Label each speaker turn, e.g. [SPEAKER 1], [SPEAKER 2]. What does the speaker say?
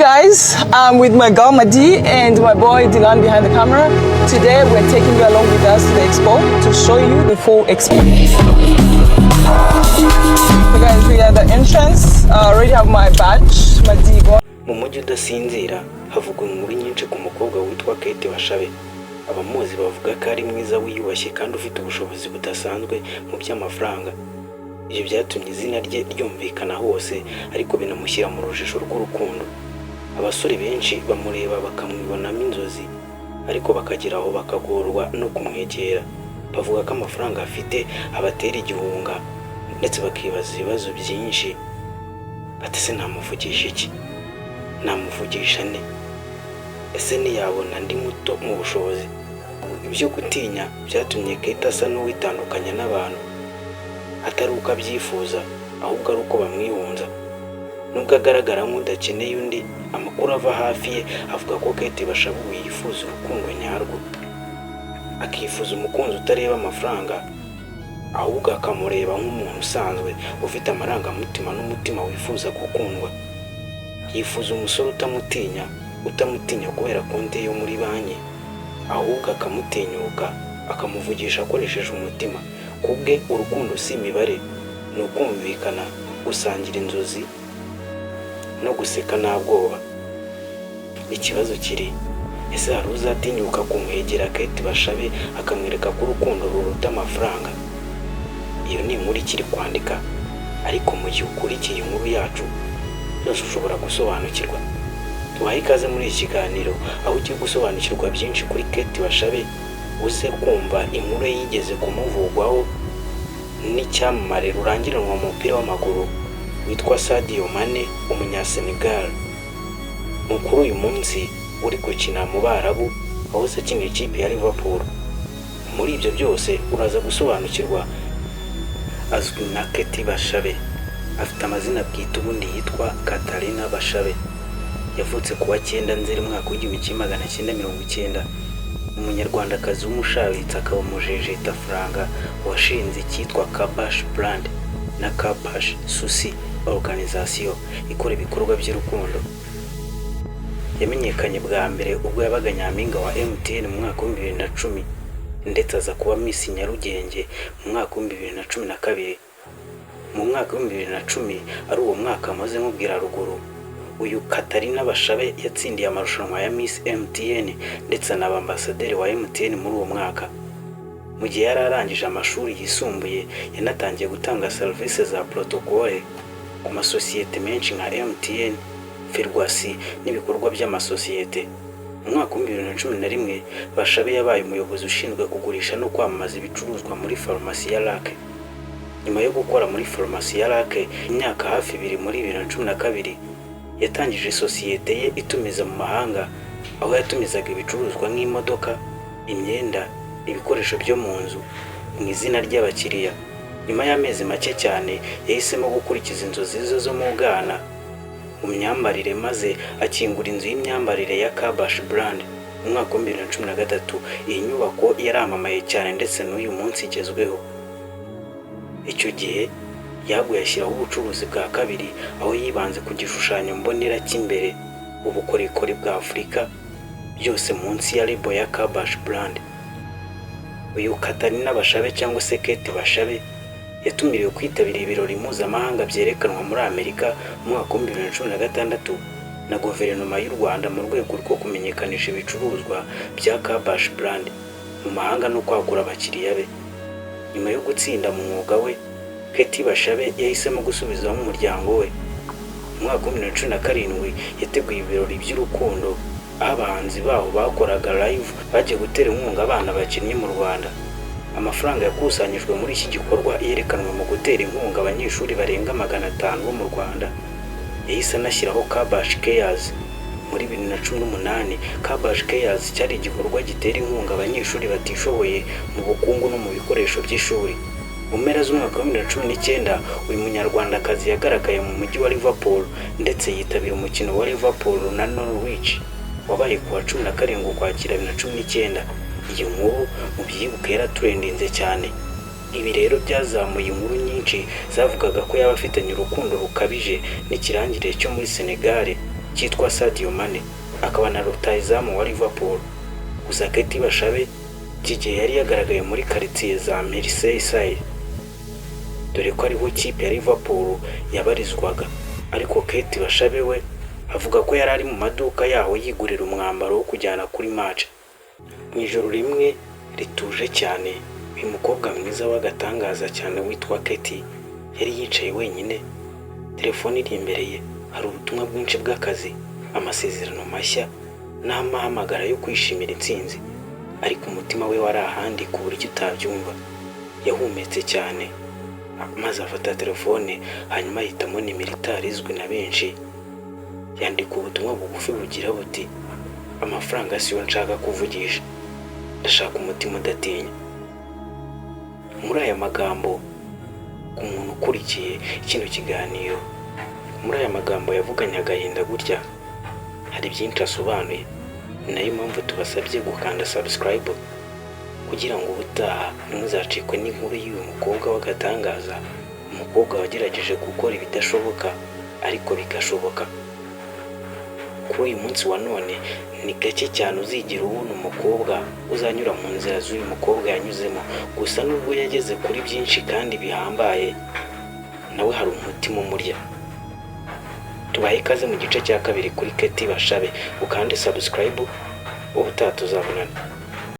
[SPEAKER 1] Guys, I'm with my girl Madi and my boy Dylan behind the camera. Today we're taking you along with us to the expo to show you the full expo. So guys, we are at the entrance. I already have my badge, Madi. Go.
[SPEAKER 2] Mu mujyi udasinzira havugwa inkuru nyinshi ku mukobwa witwa Kate Bashabe. Abamuzi bavuga ko ari mwiza, wiyubashye kandi ufite ubushobozi budasanzwe mu by'amafaranga. Ibyo byatumye izina rye ryumvikana hose, ariko binamushyira mu rujijo rw'urukundo. Abasore benshi bamureba bakamwibonamo inzozi, ariko bakagera aho bakagorwa no kumwegera. Bavuga ko amafaranga afite abatera igihunga, ndetse bakibaza ibibazo byinshi bati: "Ese namuvugisha iki? Namuvugisha nte? Ese ntiyabona ndi muto mu bushobozi?" Ibyo gutinya byatumye Kate asa n'uwitandukanya n'abantu, atari uko abyifuza, ahubwo ari uko bamwihunza. Nubwo agaragara nk'udakeneye undi, amakuru ava hafi ye avuga ko Kate Bashabe ubu yifuza urukundo nyarwo, akifuza umukunzi utareba amafaranga, ahubwo akamureba nk'umuntu usanzwe ufite amarangamutima n'umutima wifuza gukundwa. Yifuza umusore utamutinya, utamutinya kubera konti yo muri banki, ahubwo akamutinyuka akamuvugisha akoresheje umutima. Ku bwe, urukundo si imibare, ni ukumvikana, gusangira inzozi no guseka nta bwoba. Ikibazo kiri: ese hari uzatinyuka kumwegera Kate Bashabe akamwereka ko urukundo ruruta amafaranga? Iyo ni inkuru ikiri kwandika, ariko mu gihe ukurikiye inkuru yacu byose ushobora gusobanukirwa. Tubahe ikaze muri iki kiganiro, aho ugiye gusobanukirwa byinshi kuri Kate Bashabe, uze kumva inkuru ye yigeze kumuvugwaho n'icyamamare rurangiranwa mu mupira w'amaguru witwa Sadio Mane, umunyasenegal mukuru uyu munsi uri gukina mu Barabu, wahoze akinira ikipe ya Liverpool. Muri ibyo byose uraza gusobanukirwa. Azwi nka Kate Bashabe, afite amazina bwite ubundi yitwa Katarina Bashabe. Yavutse ku wa 9 Nzeri umwaka w'1990. Umunyarwandakazi w'umushabitsi akaba umujejetafaranga washinze icyitwa Kabash Brand na Kabash Susi Organization ikora ibikorwa by'urukundo. Yamenyekanye bwa mbere ubwo yabaga nyampinga wa MTN mu mwaka wa 2010, ndetse aza kuba Miss Nyarugenge mu mwaka wa 2012. Mu mwaka wa 2010, ari uwo mwaka maze nkubwira haruguru, uyu Katarina Bashabe yatsindiye amarushanwa ya Miss MTN, ndetse anaba ambasaderi wa MTN muri uwo mwaka. Mu gihe yari arangije amashuri yisumbuye, yanatangiye gutanga serivisi za protocole ku masosiyete menshi nka MTN, Ferwacy n'ibikorwa by'amasosiyete. Mu mwaka wa 2011, Bashabe yabaye umuyobozi ushinzwe kugurisha no kwamamaza ibicuruzwa muri farumasi ya RAC. Nyuma yo gukora muri farumasi ya RAC imyaka hafi 2, muri 2012 yatangije sosiyete ye itumiza mu mahanga, aho yatumizaga ibicuruzwa nk'imodoka, imyenda, ibikoresho byo mu nzu mu izina ry'abakiriya. Nyuma y'amezi make cyane, yahisemo gukurikiza inzozi ze zo mu bwana mu myambarire, maze akingura inzu y'imyambarire ya Kabash Brand mu mwaka wa 2013. Iyi nyubako yaramamaye cyane, ndetse n'uyu munsi igezweho. Icyo gihe yaguye ashyiraho ubucuruzi bwa kabiri, aho yibanze ku gishushanyo mbonera cy'imbere, ubukorikori bwa Afurika, byose munsi ya label ya Kabash Brand. Uyu Katarina Bashabe cyangwa se Kate Bashabe yatumiriwe kwitabira ibirori mpuzamahanga byerekanwa muri Amerika mu mwaka wa 2016 na guverinoma y'u Rwanda, mu rwego rwo kumenyekanisha ibicuruzwa bya Kabash Brand mu mahanga no kwagura abakiriya be. Nyuma yo gutsinda mu mwuga we, Kate Bashabe yahisemo gusubizamo umuryango we. Mu mwaka wa 2017 yateguye ibirori by'urukundo, aho abahanzi baho bakoraga live bagiye gutera inkunga abana bakennye mu Rwanda. Amafaranga yakusanyijwe muri iki gikorwa yerekanwe mu gutera inkunga abanyeshuri barenga 500 bo mu Rwanda. Yahise anashyiraho Kabash Cares muri 2018. Kabash Cares cyari igikorwa gitera inkunga abanyeshuri batishoboye mu bukungu no mu bikoresho by'ishuri. Mu mpera z'umwaka wa 2019, uyu munyarwandakazi yagaragaye mu mujyi wa Liverpool, ndetse yitabira umukino wa Liverpool na Norwich wabaye ku wa 17 Ukwakira 2019. Iyi nkuru mubyibuke yaratrendinze cyane. Ibi rero byazamuye inkuru nyinshi zavugaga ko yaba afitanye urukundo rukabije n'ikirangirire cyo muri Senegal cyitwa Sadio Mane. cyitwa Sadio Mane, akaba na rutahizamu wa Liverpool. Gusa Kate Bashabe iki gihe yari yagaragaye muri karitsiye za Merseyside, dore ko ariho ikipe ya Liverpool yabarizwaga. Ariko Kate Bashabe we avuga ko yari ari mu maduka yaho yigurira umwambaro wo kujyana kuri match. Mu ijoro rimwe rituje cyane, uyu mukobwa mwiza w'agatangaza cyane witwa Kate yari yicaye wenyine, telefone iri imbere ye. Hari ubutumwa bwinshi bw'akazi, amasezerano mashya n'amahamagara yo kwishimira intsinzi, ariko umutima we wari ahandi ku buryo utabyumva. Yahumetse cyane maze afata telefone, hanyuma ahitamo nimero itarizwi na benshi, yandika ubutumwa bugufi bugira buti: "Amafaranga siyo nshaka kuvugisha, ndashaka umutima udatinya." Muri aya magambo, ku muntu ukurikiye kino kiganiro, muri aya magambo yavuganye agahinda gutya, hari byinshi asobanuye. Ni nayo mpamvu tubasabye gukanda subscribe kugira ngo ubutaha ntimuzacikwe n'inkuru y'uyu mukobwa w'agatangaza, umukobwa wagerageje gukora ibidashoboka ariko bigashoboka. Kuri uyu munsi wa none ni gake cyane uzigera ubona umukobwa uzanyura mu nzira z'uyu mukobwa yanyuzemo. Gusa nubwo yageze kuri byinshi kandi bihambaye, nawe hari umutima umurya. Tubahe ikaze mu gice cya kabiri kuri Kate Bashabe. Ukande subscribe, ubutaha tuzabonana.